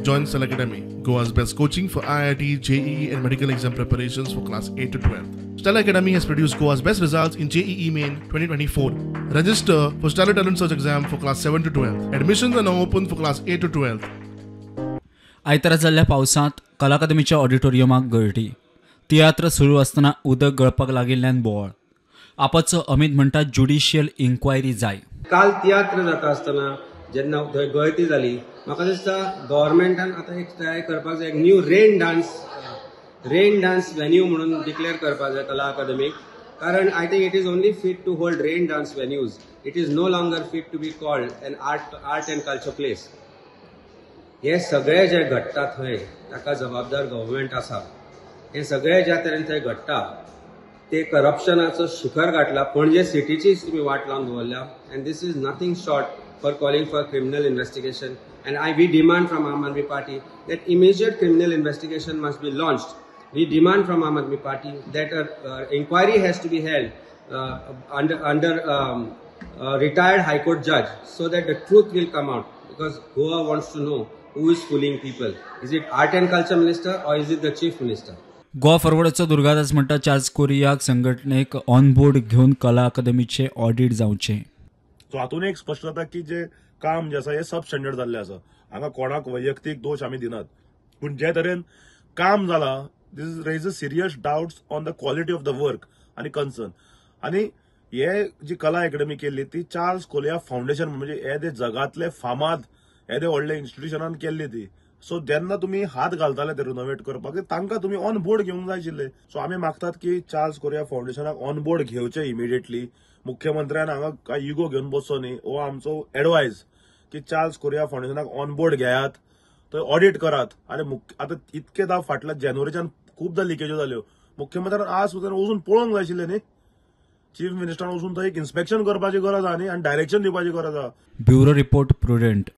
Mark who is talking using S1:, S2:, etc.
S1: Join Stellar Academy, Goa's best coaching for IIT, JEE, and medical exam preparations for class 8 to 12. Stellar Academy has produced Goa's best results in JEE Main 2024. Register for Stellar Talent Search exam for class 7 to 12. Admissions are now open for class 8 to 12.
S2: आयतारा जाल्ल्या पावसांत कला अकादमीच्या ऑडिटोरियमाक गळटी. तियात्र सुरू आसतना उदक गळपाक लागिल्ल्यान बोवाळ. आपाचो अमित म्हणटा, ज्युडिशियल इन्क्वायरी जाय.
S3: काल तियात्र जाता आसतना जेन्ना थंय गळती जाली, म्हाका दिसता गव्हर्मेंटान आतां एक तयार करपाक जाय, एक new rain dance venue म्हणून डिक्लेअर करपाक जाय कला अकादमीक, कारण I think it is only fit to hold rain dance venues. It is no longer fit to be called an art and culture place. हे सगळे जे घडटा थंय, ताका जबाबदार गव्हर्मेंट आसा. हे सगळे ज्या तरेन थंय घडटा, ते करप्शनाचो शिखर गाठला. पणजे सिटीचीच तुमी वाट लावन दवरल्या, and this is nothing short for calling for criminal investigation. And I we demand from Aam Aadmi Party that immediate criminal investigation must be launched. We demand from Aam Aadmi Party that a inquiry has to be held under retired High Court judge so that the truth will come out, because Goa wants to know who is fooling people. Is it Art and Culture Minister or is it the Chief Minister?
S2: Goa फॉरवर्डाचो Durgadas म्हणटा, Charles कोरियाक संघटनेक on board घेवन कला अकादमीचे audit जावचें.
S4: So हातून एक स्पश्ट जाता की जे काम जे आसा हे सब स्टँडर्ड जाल्लें आसा. हांगा कोणाक वैयक्तीक दोश आमी दिनात, पूण जे तरेन काम जाला, this raise serious doubts on the quality of the work आनी कन्सर्न. आनी हे जी कला अकॅडमी केल्ली ती चार्ल्स कोलिया फाउंडेशन, म्हणजे हे ते जगातले फामाद येदे व्हडले इन्स्टिट्युशनान केल्ली ती. सो जेन्ना तुमी हात घालताले ते रिनोवेट करपाक, तांकां तुमी ऑन बोर्ड घेवंक जाय आशिल्ले. सो आमी मागतात की चार्ल्स कोरिया फाउंडेशनाक ऑन बोर्ड घेवचे इमिडिएटली. मुख्यमंत्र्यान हांगा काय इगो घेवन बसचो न्ही. हो आमचो एडवायज की चार्ल्स कोरिया फाउंडेशनाक ऑन बोर्ड घेयात, थंय ऑडिट करात. आनी आतां इतके दाव फाटल्या जानेवारीच्यान खुबदां लिकेज्यो जाल्यो, मुख्यमंत्र्यान आज सुद्दां वचून पळोवंक जाय आशिल्लें न्ही. चीफ मिनिस्टरान वचून थंय एक इन्स्पेक्शन करपाची गरज आहा न्ही आनी डायरेक्शन दिवपाची गरज आहा.
S2: Bureau report, prudent.